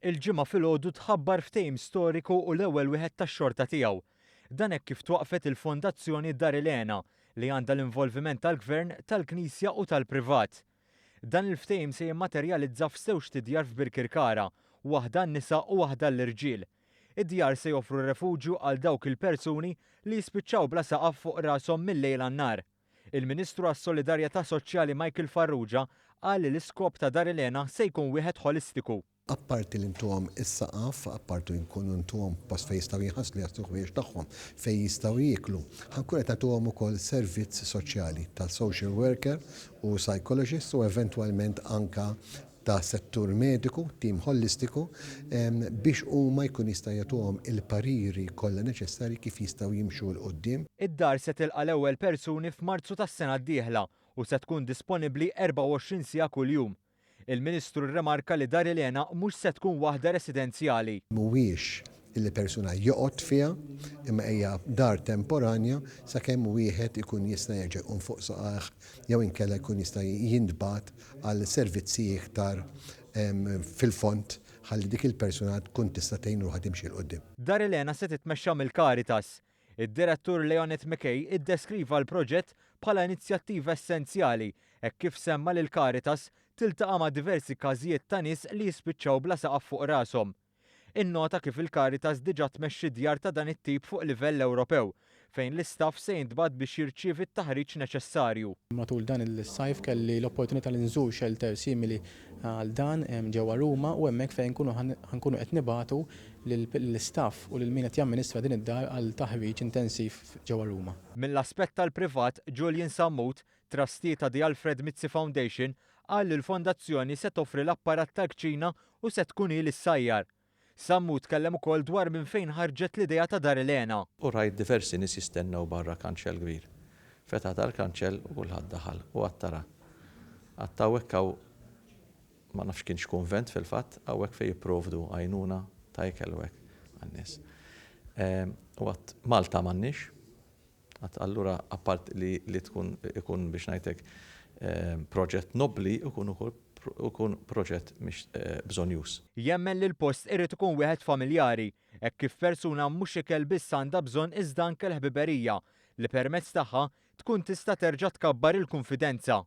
Il-Ġimgħa filgħodu tħabbar ftehim storiku u l-ewwel wieħed tax-xorta tiegħu. Dan hekk kif twaqqfet il-Fondazzjoni Dar il-Hena li għandha l-involviment tal-Gvern, tal-Knisja u tal-privat. Dan il-ftehim se jimmaterjalizza f'żewġt idjar f'Birkirkara, waħda għan-nisa u waħda għall-irġiel. Id-djar se joffru refuġju għal dawk il-persuni li jispiċċaw bla saqaf fuq rashom mil-lejl għan-nhar. Il-Ministru għas-Solidarjetà Soċjali Michael Farrugia qal li l-iskop ta' Dar il-Hena se jkun wieħed ħolistiku. Apparti li ntuhom is-saqaf, apparti li nkunu ntuhom post fejn jistgħu jinħaslu, jaħslu l-ħwejjeġ tagħhom, fejn jistgħu jieklu, ħa nkunu qed nagħtuhom ukoll servizz soċjali ta' social worker u psychologist u eventwalment anke ta' settur mediku, tim ħolistiku, biex huma jkunu jistgħu jagħtuhom il-pariri kollha neċessarji kif jistgħu jimxu 'l quddiem. Id-dar se tilqa' l-ewwel persuni f'Marzu tas-sena d-dieħla u se tkun disponibbli 24 siegħa kuljum. Il-Ministru rrimarka li Dar il-Hena mhux se tkun waħda residenzjali. Mhuwiex illi persuna joqgħod fiha, imma hija dar temporanja sakemm wieħed ikun jista' jerġa' jqum fuq saqajh jew inkella jkun jista' jintbagħat għal servizzi iktar fil-fond ħalli dik il-persuna tkun tista' tgħin ruħha timxi 'l quddiem. Dar il-Hena se titmexxa mill-Caritas. Id-Direttur Leonette McKay iddeskriva l-proġett bħala inizjattiva essenzjali hekk kif semma li l-Caritas tiltaqa' ma' diversi każijiet ta' nies li jispiċċaw bla saqaf fuq rashom. Innota kif il-Caritas diġà tmexxi djar ta' dan it-tip fuq livell Ewropew, fejn l-istaff se jintbagħat biex jirċievi t-taħriġ neċessarju. Matul dan is-sajf kelli l-opportunità li nżur shelter simili għal dan ġewwa Ruma u hemmhekk fejn nkunu ħa nkunu qed nibagħtu lill-istaff u lil min qed jamministra din id-dar għal taħriġ intensiv ġewwa Ruma. Mill-aspett tal-privat, Julian Sammut, Trustee ta' The Alfred Mizzi Foundation, qal li l-fondazzjoni se toffri l-apparat tal-kċina u se tkun hi li ssajjar. Sammut tkellem ukoll dwar minn fejn ħarġet l-idea ta' Dar il-Hena. U rajt diversi nies jistennew barra kanċell kbir. Fetaħ dal-kanċell u kulħadd daħal u għad tara. Għad hawnhekk hawn ma nafx kienx kunvent fil-fatt, hawnhekk fejn jipprovdu għajnuna ta' ikel u hekk għan-nies. U għad Malta m'għandniex. Allura appart li li tkun ikun biex ngħidlek proġett nobbli ikun ukoll ikun proġett bżonnjuż. Jemmen li l-post irid ikun wieħed familjari, hekk kif persuna mhux ikel biss għandha bżonn iżda anke l-ħbiberija, li permezz tagħha tkun tista' terġa' tkabbar il-kunfidenza.